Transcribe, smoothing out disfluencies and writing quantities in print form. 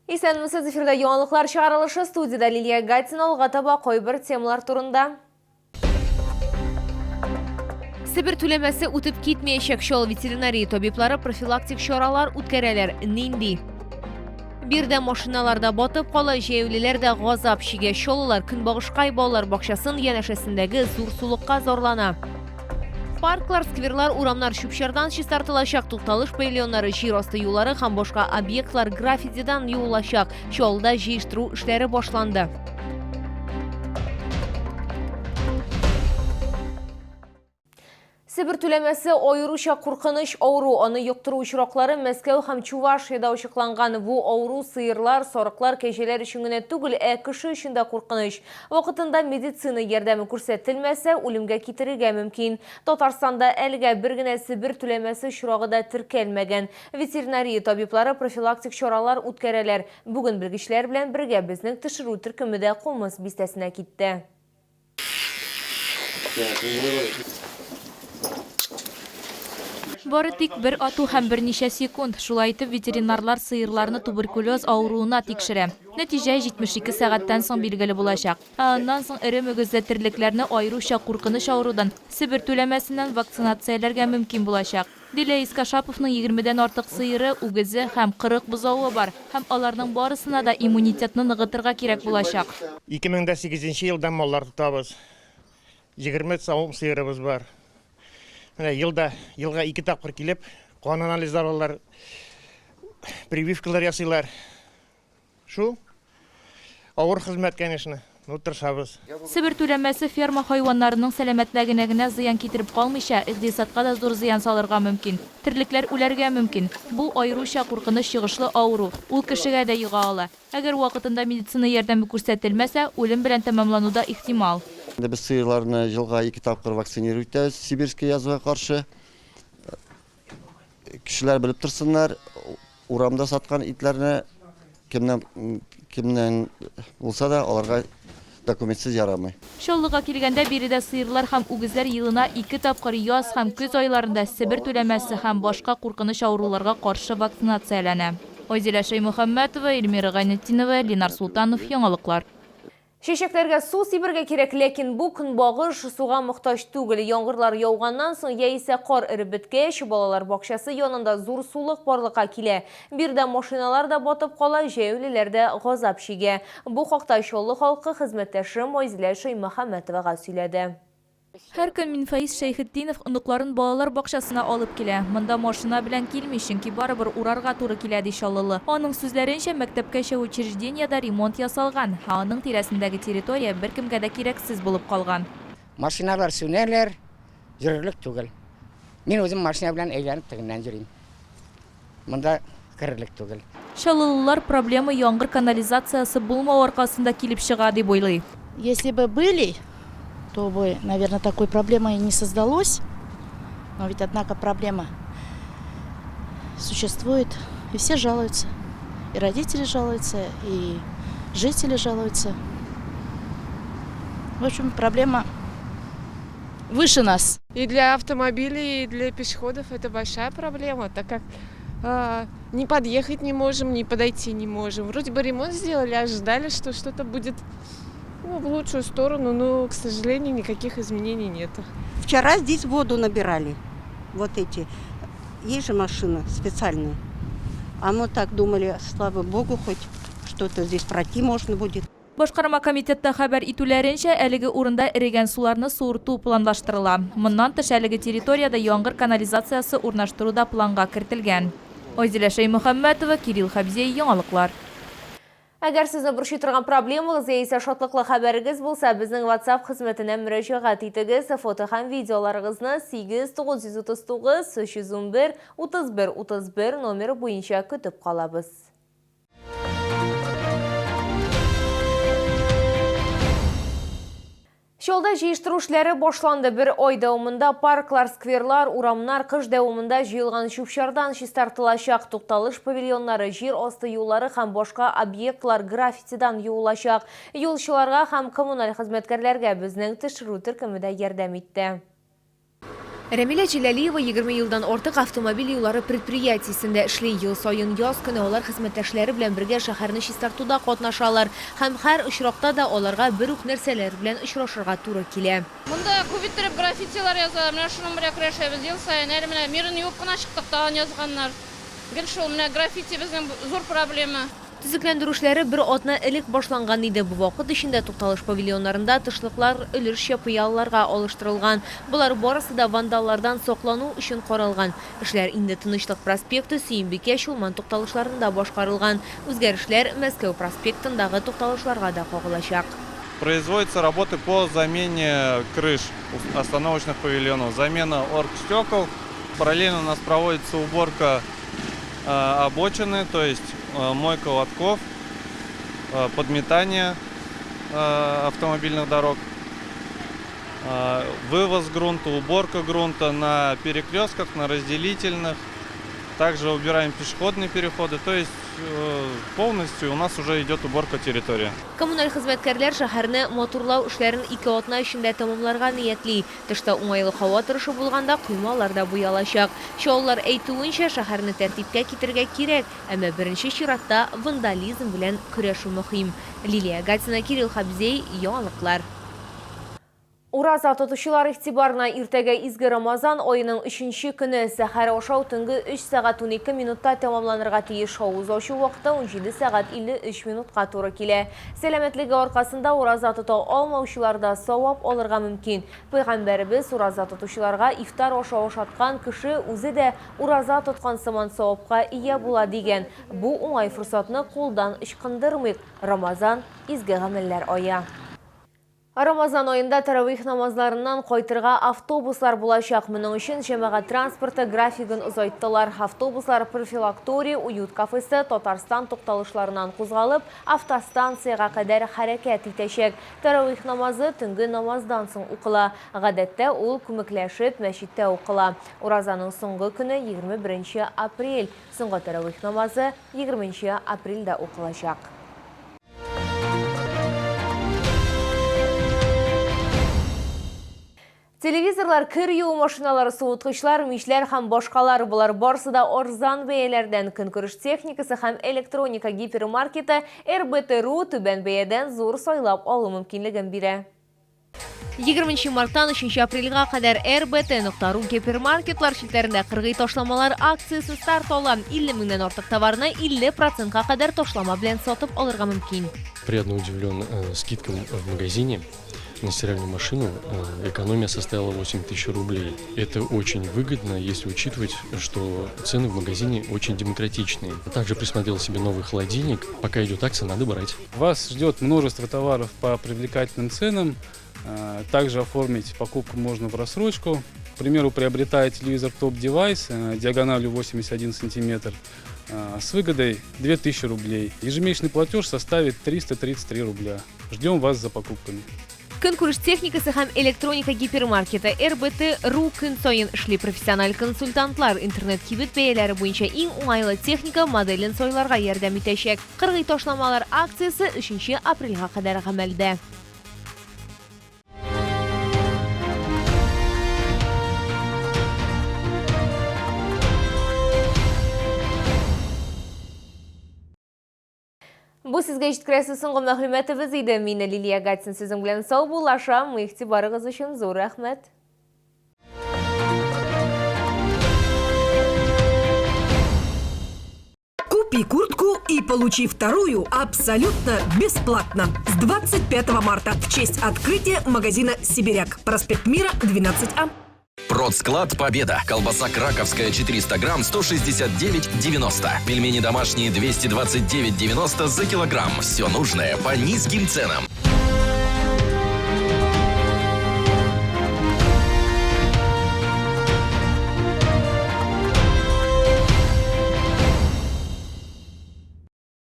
Исәнмесез, эфирда яңалыклар чыгарылышы, студиядә Лилия Гатина, алга таба кайбер темалар турында. Себер түләмәсе үтеп китмәячәк, Чал ветеринария табиблары профилактик чаралар үткәрәләр. Нинди? Биредә машиналар да батып кала, җәяүлеләр дә газап чигә. Чаллылар Көнбагышкай балалар бакчасын янәшәсендәге зур сулыкка зарлана. Парклар, скверлар, урамнар чүп-чардан чистартылачак, тукталыш павильоннары, җир асты юллары һәм башка объектлар граффитидан юылачак. Чаллыда җыештыру эшләре башланды. Себер түләмәсе аеруча куркыныч авыру. Аны йоктыру очраклары Мәскәү һәм Чувашиядә ачыкланган. Бу авыру сыерлар, сарыклар, кәҗәләр өчен генә түгел, ә кеше өчен дә куркыныч. Вакытында медицина ярдәме күрсәтелмәсә, үлемгә китерергә мөмкин. Татарстанда әлегә бер генә Себер түләмәсе очрагы да теркәлмәгән. Ветеринария табиблары профилактик чаралар үткәрәләр. Бүген белгечләр белән бергә безнең төшерү төркеме дә Кумыс бистәсенә китте. Бары тик бер ату һәм берничә секунд. Шулай итеп, ветеринарлар сыерларны туберкулез авыруына тикшерә. Нәтиҗә 72 сәгатьтән соң билгеле булачак. Ә аннан соң эре мөгезле терлекләрне аеруча куркыныч авырудан, Себер түләмәсеннән вакцинацияләргә мөмкин булачак. Дилә Искашаповның егермедән артык сыеры, үгезе һәм 40 бозавы бар һәм аларның барысына да иммунитетны ныгытырга кирәк булачак. 2008 елдан маллар тотабыз. 20 савым сыерыбыз бар. Менә елда, елга ике тапкыр килеп, кан анализлары алалар, прививкалар ясыйлар. Шул. Авыр хезмәт, конечно, но тырышабыз. Себер түләмәсе ферма хайваннарының сәламәтләгенә генә зыян китереп калмыйча, икътисадка да зур зыян салырга мөмкин. Терлекләр үләргә мөмкин. Бу, аеруча куркыныч йогышлы авыру. Ул кешегә дә йога ала. Әгәр вакытында медицина ярдәме күрсәтелмәсә, үлем белән тәмамлану да ихтимал. Инде без сыерларны елга ике тапкыр вакцинировать итәбез сибирская язвага каршы. Кешеләр белеп торсыннар, урамда саткан итләрне кемнән кемнән булса да аларга документсыз ярамый. Чаллыга килгәндә, биредә сыерлар һәм үгезләр елына ике тапкыр яз һәм көз айларында Себер түләмәсе һәм башка куркыныч авыруларга каршы вакцинацияләнә. Айзилә Шәймөхәммәтова, Эльмира Гайнетдинова, Ленар Солтанов, Яңалыклар. Чәчәкләргә су сибергә кирәк, ләкин бу көнбагыш суга мохтаҗ түгел. Яңгырлар яуганнан соң яисә кар эреп беткәч, балалар бакчасы янында зур сулык барлыкка килә. Биредә машиналар да батып кала, җәяүлеләр дә газап чигә. Бу хакта Чаллы халкы хезмәттәшем Айзилә Шәймөхәммәтовага сөйләде. Һәр көн Минфәиз Шәйхетдинов оныкларын балалар бакчасына алып килә. Монда машина белән килми, чөнки барыбер урарга туры килә, ди чаллылы. Аның сүзләренчә, мәктәпкәчә учреждениедә ремонт ясалган, ә аның тирәсендәге территория беркемгә дә кирәксез булып калган. Машиналар сүнәләр, йөрерлек түгел. Мин үзем машина белән әйләнеп тегеннән йөрим. Монда керерлек түгел. Чаллылылар проблема яңгыр канализациясе булмау аркасында килеп чыга, дип уйлый. Если бы были, то бы, наверно, такой проблемы и не создалось. Но ведь, однако, проблема существует, и все жалуются. И родители жалуются, и жители жалуются. В общем, проблема выше нас. И для автомобилей, и для пешеходов это большая проблема, так как не подъехать не можем, не подойти не можем. Вроде бы ремонт сделали, ожидали, что что-то будет ну, в лучшую сторону, но, к сожалению, никаких изменений нет. Вчера здесь воду набирали, вот эти. Есть же машина специальная. А мы так думали, слава богу, хоть что-то здесь пройти можно будет. Башкарма комитетта хәбәр итүләренчә, әлеге урында эрегән суларны суырту планлаштырыла. Моннан тыш, әлеге территориядә яңгыр канализациясе урнаштыру да планга кертелгән. Айзилә Шәймөхәммәтова, Кирилл Хәбзей, Яңалыклар. Әгәр сезне борчый торган проблемагыз яисә шатлыклы хәбәрегез булса, безнең WhatsApp хезмәтенә мөрәҗәгать итегез. Фото һәм видеоларыгызны 8 939 311 31 31 номеры буенча көтеп калабыз. Чаллыда җыештыру эшләре башланды. Бер ай дәвамында парклар, скверлар, урамнар кыш дәвамында җыелган чүп-чардан чистартылачак. Тукталыш павильоннары, җир асты юллары һәм башка объектлар граффитидан юылачак. Юлчыларга һәм коммуналь хезмәткәрләргә безнең төшерү төркеме дә ярдәм итте. Рәмилә Җәләлиева 20 елдан артык автомобиль юллары предприятиесендә эшли. Ел саен яз көне алар хезмәттәшләре белән бергә шәһәрне чистартуда катнашалар. Һәм һәр очракта да аларга бер үк нәрсәләр белән очрашырга туры килә. Монда күп иттереп граффитилар язалар, менә шуның белән көрәшәбез ел саен. Әле менә мирын юып кына чыктык, тагын язганнар. Гел шул, менә граффити безнең зур проблема. Төзекләндерү эшләре бер атна элек башланган иде. Бу вакыт эчендә тукталыш павильоннарында тышлыклар өлешчә пыялаларга алыштырылган. Болар барысы да вандаллардан саклану өчен каралган. Эшләр инде Тынычлык проспекты, Сөембикә, Чулман тукталышларында башкарылган. Үзгәрешләр Мәскәү проспектындагы тукталышларга да кагылачак. Производятся работы по замене крыш остановочных павильонов, замена оргстекол. Параллельно у нас проводится уборка обочины, то есть мойка лотков, подметание автомобильных дорог, вывоз грунта, уборка грунта на перекрестках, на разделительных. Также убираем пешеходные переходы, то есть полностью у нас уже идет уборка территории. Коммуналь хезмәткәрләр шәһәрне матурлау эшләрен ике атна эчендә тәмамларга ниятли. Тышта уңайлы һава торышы булганда коймалар да буялачак. Чаллылар әйтүенчә, шәһәрне тәртипкә китерергә кирәк, әмма беренче чиратта вандализм белән көрәшү мөһим. Лилия Гатина, Кирилл Хабзей, Яңалыклар. Ураза тотучылар игътибарына иртәгә изге Рамазан аеның өченче көне. Сәхәр ашау төнге 3 сәгать 12 минутта тәмамланырга тиеш. Авыз ачу вакыты 17 сәгать 53 минутка туры килә. Сәламәтлеге аркасында ураза тота алмаучылар да савап алырга мөмкин. Пәйгамбәребез ураза тотучыларга ифтар ашы ашаткан кеше үзе дә ураза тоткан сыман савапка ия була дигән. Бу уңай форсатны кулдан ычкындырмыйк. Рамазан, изге гамәлләр ае. Рамазан аенда тәравих намазларыннан кайтырга автобуслар булачак. Моның өчен җәмәгать транспорты графигын озайттылар. Автобуслар профилакторий, Уют кафесы, Татарстан тукталышларыннан кузгалып, автостанциягә кадәр хәрәкәт итәчәк. Тәравих намазы төнге намаздан соң укыла. Гадәттә, ул күмәкләшеп мәчеттә укыла. Уразаның соңгы көне 21 нче апрель. Соңгы тәравих намазы 20 нче апрельдә укылачак. Телевизорлар, кер юу машиналары, суыткычлар, мичләр һәм башкалар болар барысы да арзан бәяләрдән. Көнкүреш техникасы һәм электроника гипермаркеты RBT.ru түбән бәядән зур сайлап алу мөмкинлеген бирә. 20 марттан 3 апрельгә кадәр RBT.ru гипермаркетлар челтәрендә кыргый ташламалар акциясе старт ала. 50 меңнән артык товарны 50 процентка кадәр ташлама белән сатып алырга мөмкин. Приятно удивлен э, скидкам в магазине на стиральную машину. Э, экономия составила 8 тысяч рублей. Это очень выгодно, если учитывать, что цены в магазине очень демократичные. Также присмотрел себе новый холодильник. Пока идет акция, надо брать. Вас ждет множество товаров по привлекательным ценам. Э, также оформить покупку можно в рассрочку. К примеру, приобретая телевизор Top Device э, диагональю 81 сантиметр э, с выгодой 2000 рублей. Ежемесячный платеж составит 333 рубля. Ждем вас за покупками. Көнкүреш техникасы һәм электроника гипермаркеты RBT.ru көн саен эшли профессиональ консультантлар интернет-кибет бәяләре буенча иң уңайлы техника моделен сайларга ярдәм итәчәк. Кыргый ташламалар акциясе 3 апрельгә кадәр гамәлдә. Бу сезгә җиткерәсе соңгы мәгълүматыбыз иде. Мин Лилия Гатин сезнең белән саубуллашам. Игътибарыгыз өчен зур рәхмәт. Купи куртку и получи вторую абсолютно бесплатно. С 25 марта в честь открытия магазина «Сибиряк». Проспект Мира, 12А. Продсклад «Победа». Колбаса краковская 400 грамм 169,90. Пельмени домашние 229,90 за килограмм. Все нужное по низким ценам.